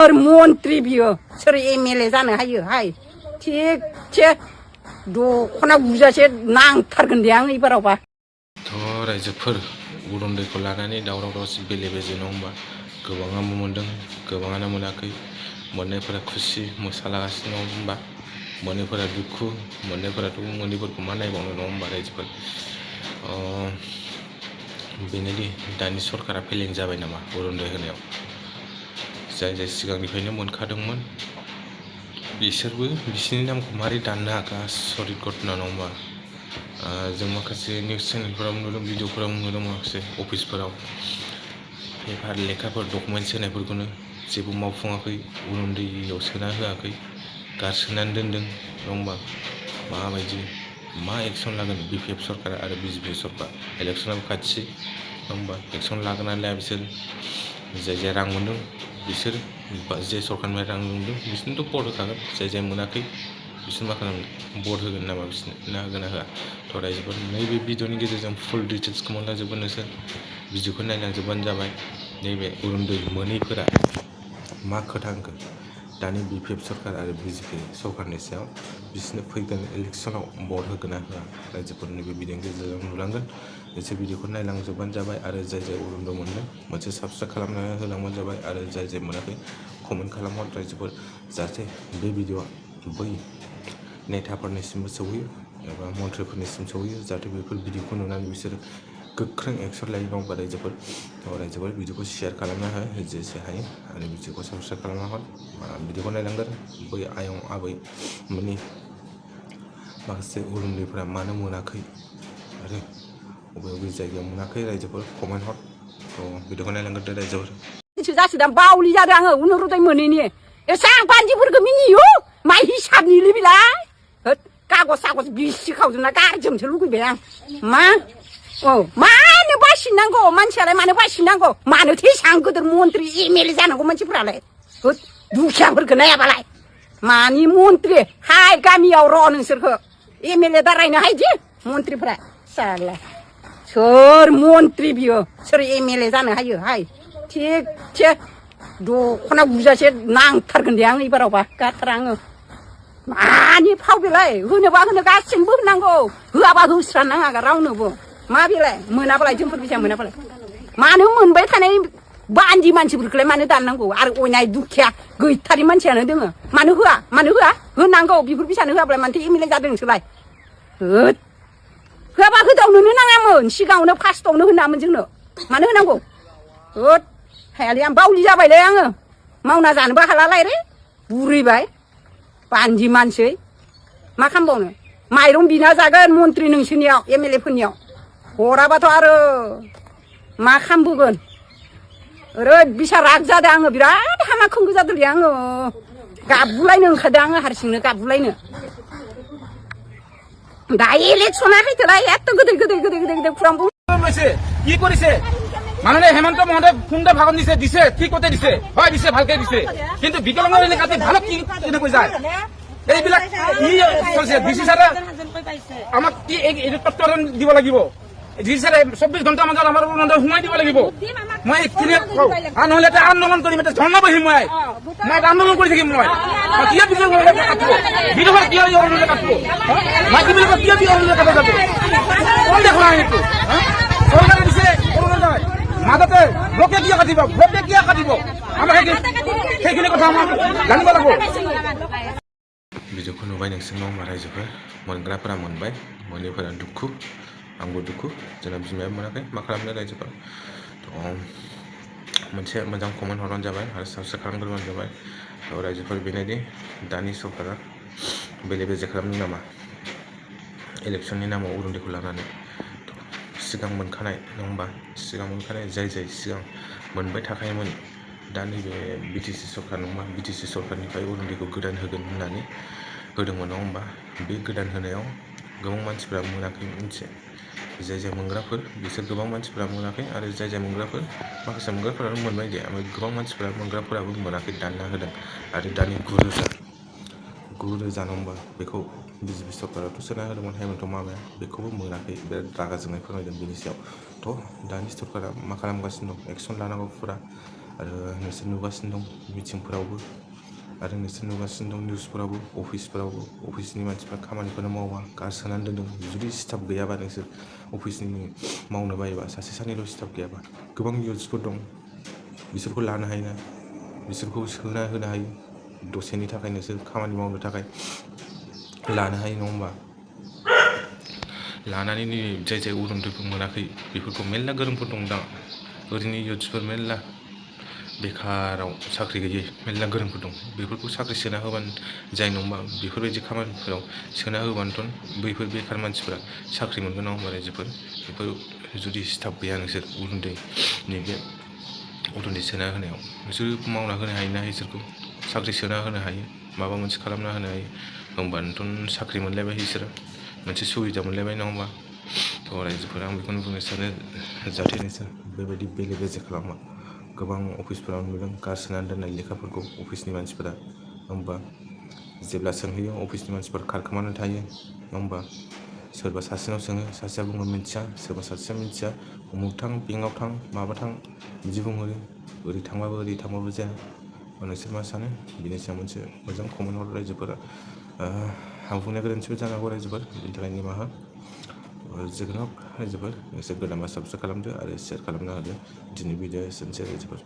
मन्त्रि बियो सोर एमएलए जानो हायो हाय थिगसे दख'ना गुजासे नांथारगोन दे आं एबारावबा रायजोफोर उरुन्दैखौ लानानै दावराव दावसि बेले बेजे नङा होमबा गोबाङा मोनदों गोबाङानो मोनाखै मोननायफोरा खुसि मोसालागासिनो नङा होमबा मोननायफोरा दुखु मोननायफोराथ' मोनैफोरखौ मा नायबावनो नङा होमबा रायजोफोर बेनोदि दानि सरकारा फेलें जाबाय नामा उरुन्दै होनायाव जाय जाय सिगांनिफ्रायनो मोनखादोंमोन बिसोरबो बिसोरनि नामखौ मारै दाननो हाखा आसरित घटना नङा होमबा जों माखासे निउस चेनेलफोराव नुदों भिडिअफोराव नुदों माखासे अफिसफोराव पेपार लेखाफोर डकुमेन्टस होनायफोरखौनो जेबो मावफुङाखै उरुन्दैयाव सोना होआखै गारसोनानै दोनदों नङा होमबा माबायदि मा एक्सन लागोन बिपिएफ सरकार आरो बिजेपि सरकार इलेक्सनाबो खाथि नङा होमबा एक्सन लागोन ना लाया बिसोर जाय जाय रां मोनदों बिसोर जे सरकारनिफ्राय रां मोनदों बिसोरनोथ' भट होखागोन जाय जाय मोनाखै बिसोर मा खालामगोन भट होगोन नामा बिसोरनो ना होगोन ना होआ थ' रायजोफोर नैबे भिडिअनि गेजेरजों फुल डिटेल्सखौ मोनलांजोबगोन नोंसोर भिडिअखौ नायलांजोबबानो जाबाय नैबे उरुन्दै मोनैफोरा मा खोथा होनखो दानि बिपिएफ सरकार आरो बिजेपि सरकारनि सायाव बिसोरनो फैगोन इलेक्सनाव भट होगोन ना होआ रायजोफोर नैबे भिडिअनि गेजेरजों नुलांगोन एसे भिडिअखौ नायलांजोबबानो जाबाय आरो जाय जाय उरुन्दै मोनदों मोनसे साबस्क्राइब खालामनानै होलांबानो जाबाय आरो जाय जाय मोनाखै कमेन्ट खालामहर रायजोफोर जाहाथे बे भिडिअआ बै नेताफोरनिसिमबो सौहैयो एबा मन्थ्रिफोरनिसिम सौहैयो जाहाथे बेफोर भिडिअखौ नुनानै बिसोरो गोख्रों एक्सन लायो नङा होमबा रायजोफोर भिडिअखौ शेयार खालामना हो जेसे हायो आरो भिडिअखौ साबस्क्राइब खालामना हर भिडिअखौ नायलांगोन बै आयं आबै मोननि माखासे उरुन्दैफोरा मानो मोनाखै आरो बबे बबे जायगायाव मोनाखै रायजोफोर कमेन्ट हर थ' भिडिअखौ नायलांगोन रायजोफोर जासिदां बावलि जादों आङो उनुरुदै मोनैनि एसे आं बान्दिफोरखौ मिनियो माइ हिसाबनिलै बिलाय कागज सागज बिसि खावजोबना गारजोबनोसो लुगैबाय आं मा मानो बासिनांगौ मानसियालाय मानो बासिनांगौ मानोथो एसां गोदोर मन्त्रि एमएलए जानांगौ मानसिफोरालाय दुखियाफोरखौ नायाबालाय मानि मन्त्रि हाय गामियाव र' नोंसोरखौ एमएलए दारायनो हायदि मन्त्रिफोरा साला सोर मन्त्रि बियो सोर एमएलए जानो हायो हाय थिगसे दख'ना गुजासे नांथारगोन दे आं एबारावबा गारथारा आङो मानि फाव बेलाय होनोबा होनो गासिनोबो होनांगौ होआबा होस्रानाङा रावनोबो मा बेलाय मोनाबालाय जोंफोर फैसा मोनाबालाय मानो मोनबाय थानाय बान्दि मानसिफोरखौलाय मानो दाननांगौ आरो अयनाय दुखिया गैथारि मानसियानो दोङो मानो होआ होनांगौ बेफोर फैसानो होआब्ला मानोथो एमएलए जादों नोंसोरलाय होआबा होदावनोनो नाङामोन सिगाङावनो फार्स्टआवनो होनामोन जोंनो मानो होनांगौ हायालै आं बावलि जाबायलै आङो मावना जानोबो हालालाय रे बुरैबाय बान्दि मानसि मा खालामबावनो माइरं बिना जागोन मन्त्रि नोंसोरनियाव एमएलए फोरनियाव हराबाथ' आरो मा खालामबोगोन ओरैबायसा राग जादों आङो बिराद हामा खोंगो जादोंलै आङो गाबगुलायनो ओंखारदों आङो हारसिंनो गाबगुलायनो दा इलेक्सना हैथोलाय एथ' गोदै खुरां লৈছে কি কৰিছে মাননীয় হেমন্ত মহোদয় সুন্দৰ ভাষণ দিছে ঠিকতে দিছে হয় দিছে ভালকে দিছে কিন্তু বিকলাঙ্গ এলেকাতে ভালো কি কেনেকৈ যায় এইবিলাক কি চলছে ডিসি ছাৰে আমাক কি তত্ত্ব দিব লাগিব ডিসি ছাৰে 24 ঘণ্টা মাজত আমাৰ সোমাই দিব লাগিব মই ক্লিয়াৰ কওঁ আৰু নহ'লে এটা আন্দোলন কৰিম এটা ধৰ্ণা বহিম মই আন্দোলন কৰি থাকিম মই কিয় বিকলাঙ্গ এলেকা কাটিব বিকলাঙ্গ কিয় এলেকা কাটিব মাইকীবিলাকক কিয় বিকলাঙ্গ এলেকা কাটিব কোন দেখোন এইটো চৰকাৰে দিছে মাজতে ব্লকে কিয় কাটিব আমাৰ সেইখিনি কথা আমাক জানিব লাগিব भिडिअखौ नुबाय नोंसोर नङा होमबा रायजोफोर मोनग्राफोरा मोनबाय मोनैफोरा दुखु आंबो दुखु जोंना बिमाया मोनाखै मा खालामनो रायजोफोर मोनसे मोजां कमेन्ट हरबानो जाबाय आरो साबस्क्राइब खालामग्रोबानो जाबाय थ' रायजोफोर बेनोदि दानि सरकारा बेले बेजे खालामदों नामा इलेक्सननि नामाव उरुन्दैखौ लानानै सिगां मोनखानाय नङा होमबा सिगां मोनखानाय जाय सिगां मोनबाय थाखायोमोन दा नैबे बिटिसि सरकार नङा बिटिसि सरकारनिफ्राय उरुन्दैखौ गोदान होगोन होननानै होदोंमोन नङा होमबा बे गोदान होनायाव गोबां मानसिफ्रा मोनाखै मोनसे जाय मोनग्राफोर बिसोर गोबां मानसिफ्रा मोनाखै आरो जाय मोनग्राफोर माखासे मोनग्राफोरानो मोनबाय दे ओमफ्राय गोबां मानसिफ्रा मोनग्राफोराबो मोनाखै दानना होदों आरो दानि 9,000 नङा होमबा बेखौ बिजेपि सरकाराथ' सोना होदोंमोन हेमन्त मामाया बेखौबो मोनाखै बिराद रागा जोंनाय फोरमायदों बेनि सायाव थ' दानि सरकारा मा खालामगासिनो दं एक्सन लानांगौ फुरा आरो नोंसोर नुगासिनो दं मिटिंफोरावबो आरो नोंसोर नुगासिनो दं निउसफोरावबो अफिसफोरावबो अफिसनि मानसिफ्रा खामानिखौनो मावा गारसोनानै दोनदों जुदि स्टाफ गैयाबा नोंसोर अफिसनि मावनो बायोबा सासे सानैल' स्टाफ गैयाबा गोबां इउथ्सफोर दं बिसोरखौ लानो हायोना बिसोरखौ सोना होनो हायो दसेनि थाखाय नोंसोर खामानि मावनो थाखाय लानो हायो नङा होमबा लानानै जाय जाय अरुनदयखौ मोनाखै बेफोरखौ मेरला गोरोंफोर दं दा ओरैनो इउथ्सफोर मेरला बेखाराव साख्रि गैयै मेरला गोरोंफोर दं बेफोरखौ साख्रि सोना होबानो जाय नङा बेफोरबायदि खामानिफोराव सोना होबानोथ' बैफोर बेखार मानसिफोरा साख्रि मोनगोन नङा होमबा रायजोफोर बेफोर जुदि स्टाफ गैया नोंसोर अरुनदयनि बे अरुनदय सोना होनायाव नोंसोर मावना होनो हायोना बिसोरखौ साख्रि सोना होनो हायो माबा मोनसे खालामना होनो हायो होमबानोथ' साख्रि मोनलायबाय बिसोरो मोनसे सुबिदा मोनलायबाय नङा होमबा थ' रायजोफोरा आं बेखौनो बुंनो सानो जाहाथे नोंसोर बेबायदि बेले बेजे खालामा गोबां अफिसफोराव नुदों गारसोनानै दोननाय लेखाफोरखौ अफिसनि मानसिफोरा होमबा जेब्ला सोंहैयो अफिसनि मानसिफोर खारखोमानानै थायो नङा होमबा सोरबा सासेनाव सोङो सासेया बुङो मिन्थिया सोरबा सासेया मिन्थिया उमुक थां बेंकआव थां माबा थां बिदि बुंहरो ओरै थांबाबो जाया नोंसोर मा सानो बिनि सायाव मोनसे मोजां कमेन्ट हर रायजोफोरा आं बुंनाया गोरोन्थिबो जानो हागौ रायजोफोर बिनि थाखाय निमाहा जोगोनार रायजोफोर एसे गोदानबा साबस्क्राइब खालामदो आरो शेयार खालामना होदो दिनै भिडिअ एसेनोसै रायजोफोर